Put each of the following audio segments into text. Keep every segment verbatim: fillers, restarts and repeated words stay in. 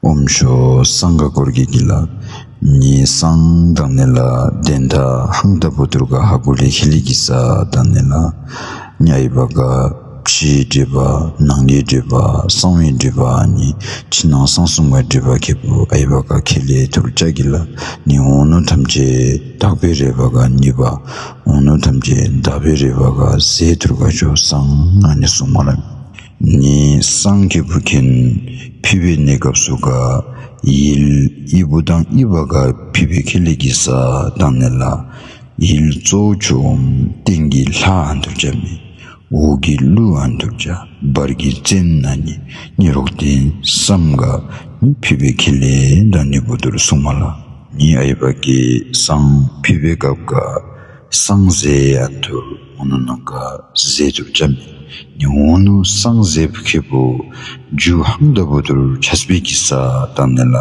ཨོཾ་ཤོ་སངྒ་སྐོར་གྱི་གི་ལ། ནི་སང་དང་ནི་ལ་དན་ད་ཧང་ད་བུ་ཐུར་ག་ཧ་གུ་ལེ་ཁི་ལི་གི་ས་དང་ནི་ལ། ཉ་ཨི་བ་ག་ཕྱིའི་སྒྲིབ་པ་ནང་གི་སྒྲིབ་པ་གསང་བའི་སྒྲིབ་པ་ནི་ཕྱི་ནང་གསང་གསུམ་ག་སྒྲིབ་པ་ཁེ་པོ་ཨི་བ་ག་ཁེ་ལེ་ཐུར་ཅག་གི་ལ། ནི་འོ་ནུ་ཐམས་ཅད་དག་པའི་རེ་བ་ག་ཉི་བ། འོ་ནུ་ཐམས་ཅད་དག་པའི་རེ་བ་ག་ཟེ་ཐུར་ག་ཤོ་སང་ཨ་ནི་སུ་མ་ལ། ནི་སང་ཁེ་པོ་ཁེན་ཕི་བའི་གནས་སྐབས་སུ་ག་ཡིལ་ཨི་བུ་དང་ཨི་བ་ག་ཕི་བའི་ཁེ་ལེ་གི་ས་དང་ནི་ལ། ཡིལ་གཙོ་བོ་ཆུ་བོམ་སྟེང་གི་ལྷ་ཨ་ཐུར་ཅ་མི། འོག་གི་ཀླུ་ཨ་ཐུར་ཅ་བར་གི་བཙན་ན་ནི་ནི་རོག་དེན་སམ་ག་ནི་ཕི་བའི་ཁེ་ལེ་དང་ནི་བུ་ཐུར་སུ་མ་ལ། ནི་ཨི་བ་གི་སང་ཕི་བའི་སྐབས་ག་སང་ཟེ་ཨ་ཐུར་འོ་ནུ་ནང་ག་ཟེ་ཐུར་ཅ་མི། ནི་འོ་ནུ་སང་ཟེ་བུ་ཁེ་པོ་ཇུ་ཧང་ད་བུ་ཐུར་ཆས་པའི་གི་ས་དང་ནི་ལ།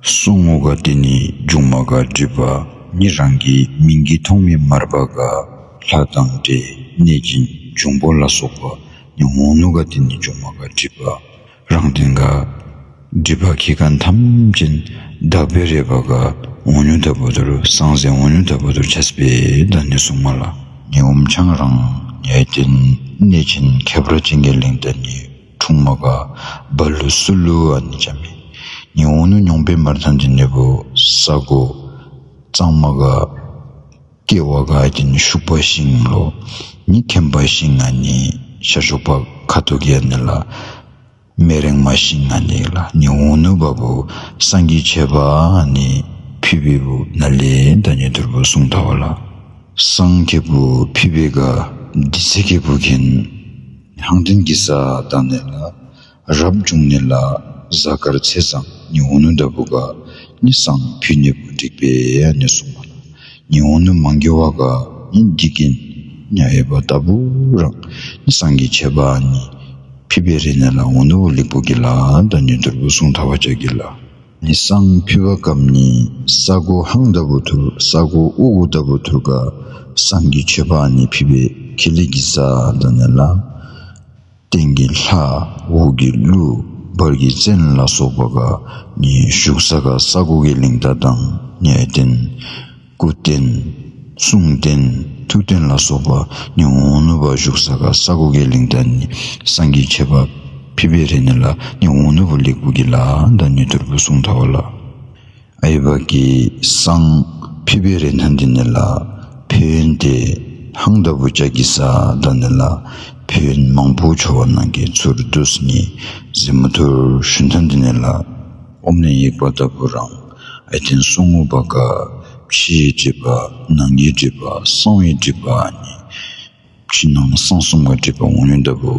སོང་ངོ་ག་དེ་ནི་འབྱུང་མ་ག་སྒྲིབ་པ་ནི་རང་གི་མིང་གི་ཐོག་མའི་མར་པ་ག་ལྷ་དང་འདྲེ་གནས་ཅན་འབྱུང་པོ་ལ་སོགས་པ་ནི་འོ་ནུ་ག་དེ་ནི་འབྱུང་མ་ག་སྒྲིབ་པ། རང་སྟེང་ག་སྒྲིབ་པ་ཁེ་ག་ཐམས་ཅད་དག་པའི་རེ་བ་ག་འོ་ནུ་ད་བུ་ཐུར་སང་ཟེ་འོ་ནུ་ད་བུ་ཐུར་ཆས་པའི་ད་ནི་སུ་མ་ལ། ནི་ཨོམ་ཆང་རང་ཡ་དེ་གནས་ཆེན་ཁྱད་པར་ཅན་གྱི་གླིང་ད་ནི་འཁྲུངས་མ་ག་བ་ལུ་སུ་ལུ་ཨ་ནི་ཅ་མི། ནི་འོ་ནུ་ཉོང་པའི་མར་ཐང་དེ་ནི་བུ་ས་གོ་གཙང་མ་ག་ཀེ་བ་ག་དེ་ནི་ཤུག་པ་ཤིང་ལོ་ནི་ཁེམ་པ་ཤིང་ཨ་ནི་ཤ་ཤུག་པ་ཁ་ཐོག་གི་ཨ་ནི་ལ། མེ་རེང་མ་ཤིང་ཨ་ནི་ལ་ནི་འོ་ནུ་བ་བུ་སང་གི་ཆེ་བ་ཨ་ནི་ཕི་བི་བུ་ན་ལེ་ད་ནི་ཐུར་བུ་སུང་ཐ་བ་ལ། སང་ཁེ་པོ་ཕི་བི་ག་དི་ཚེ་ཁེ་པོ་ཁེན་ཧང་ཏིན་གི་ས་དང་ནི་ལ། རབ་བྱུང་ནི་ལ་གཟའ་སྐར་ཚེས་བཟང་ནི་འོ་ནུ་ད་བུ་ག་ནི་སང་ཕི་ནི་བུ་འགྲིག་པའི་ཨ་ནི་སུང་བ་ལ། ཉི་འོ་ནུ་མང་གི་བ་ག་ཉིན་འདི་གིན་ཉ་ཨེ་བ་ལྟ་བུ་རང་ཉི་སང་གི་ཆེ་བ་ཉི་ཕི་བེ་རེ་ན་ལ་འོ་ནུ་བུ་ལིག་པུ་གི་ལ་ད་ཉི་ཐུར་བུ་སུང་ཐ་བ་ཅག་གི་ལ། ཉི་སང་ཕི་བ་ཀམ་ཉི་ས་གོ་ཧང་ལྟ་བུ་ཐུར་ས་གོ་ཨུ་གུ་ལྟ་བུ་ཐུར་ག་སང་གི་ཆེ་བ་ཉི་ཕི་བེ་ཁི་ལི་གི་ས་ད་ནི་ལ། སྟེང་གི་ལྷ་འོག་གི་ཀླུ་བར་གྱི་བཙན་ལ་སོགས་པ་ག་ནི་བཞུགས་ས་ག་ས་གོ་གི་གླིང་ད་དང་ནི་ཨེ་བརྟེན་སྐུ་རྟེན་གསུང་རྟེན་ཐུགས་རྟེན་ལ་སོགས་པ་ནི་འོ་ནུ་བ་བཞུགས་ས་ག་ས་གོ་གི་གླིང་ད་ནི་སང་གི་ཆེ་བ་ཕི་བེ་རེ་ནི་ལ་ནི་འོ་ནུ་བུ་ལིག་པུ་གི་ལ་ད་ནི་ཐུར་བུ་སུང་ཐ་བ་ལ། ཨའི་བ་གི་སང་ཕི་བེ་རེ་ན་འདི་ནི་ལ་ཕན་ཡོན་ཏེ་ཧང་ད་བུ་ཅག་གི་ས་ད་ནི་ལ་ཕན་ཡོན་མང་པོ་ཆོ་བ་ནང་གི་ཚུར་དུས་ནི་ཟི་མ་ཐུར་ཤུན་ཐ་འདི་ནི་ལ་ཨོམ་ནི་ཡིག་པ་ལྟ་བུ་རང་ཨ་ཏིན་སོང་ངུ་བ་ག་ཕྱིའི་སྒྲིབ་པ་ནང་གི་སྒྲིབ་པ་གསང་བའི་སྒྲིབ་པ་ནི། ཕྱི་ནང་གསང་གསུམ་ག་སྒྲིབ་པ་འོ་ནུ་ལྟ་བུ་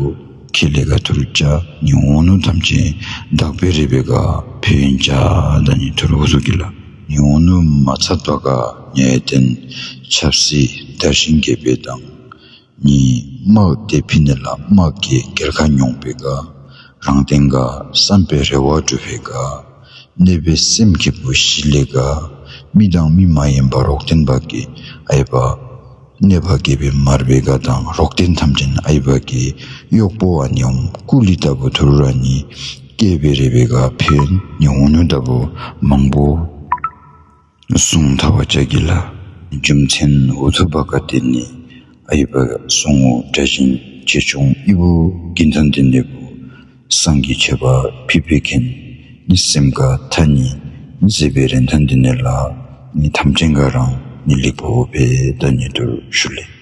ཁེ་ལེ་ག་ཐུར་ཅ་ནི་འོ་ནུ་ཐམས་ཅད་དག་པའི་རེ་བེ་ག་ཕན་ཡོན་ཅ་ད་ནི་ཐུར་འོ་ཟུ་གི་ལ། ནི་འོ་ནུ་མ་ཚད་པ་ག་ཉེ་ཏན་ཆབ་སྲིད་དར་ཞིང་རྒྱས་པའི་དང་། ནི་དམག་དེ་ཕི་ནི་ལ་དམག་གི་རྒྱལ་ཁ་མྱོང་བེ་ག་རང་སྟེང་ག་བསམ་པའི་རེ་བ་སྒྲུབ་བེ་ག་གནས་པའི་སེམས་ཁེ་པོ་ཞི་ལེ་ག་མི་དང་མི་མ་ཡིན་པ་རོགས་བརྟེན་པ་གི་ཨའི་བ། གནས་པ་དགེ་བའི་མར་པའི་ག་དང་རོགས་བརྟེན་ཐམས་ཅད་ཨའི་བ་གི་གཡོག་པོ་བ་ནི་ཨོམ་ཀུ་ལི་ལྟ་བུ་ཐུར་ར་ནི་སྐྱེས་པའི་རེ་བེ་ག་ཕན་ནི་འོ་ནུ་ལྟ་བུ་མང་པོ་གསུང་ཐ་བ་ཅག་གི་ལ། རྒྱུ་མཚན་འུ་ཐུ་བ་ག་དེ་ནི་ཨའི་བ་སོང་ངུ་དྲ་ཞིང་ཆེ་ཆུང་ཨི་བུ་གིན་ཐན་དེ་ནི་བུ། སང་གི་ཆེ་བ་ཕི་བེ་ཁེན་ནི་སེམས་ག་ཐ་ནི་ནི་ཟེ་བེ་རེན་ཐན་དེ་ནི་ལ་ནི་ཐམས་ཅད་ག་རང་ནི་ལིག་པོ་བོ་བེ་ད་ནི་དུར་ཤུ་ལེ།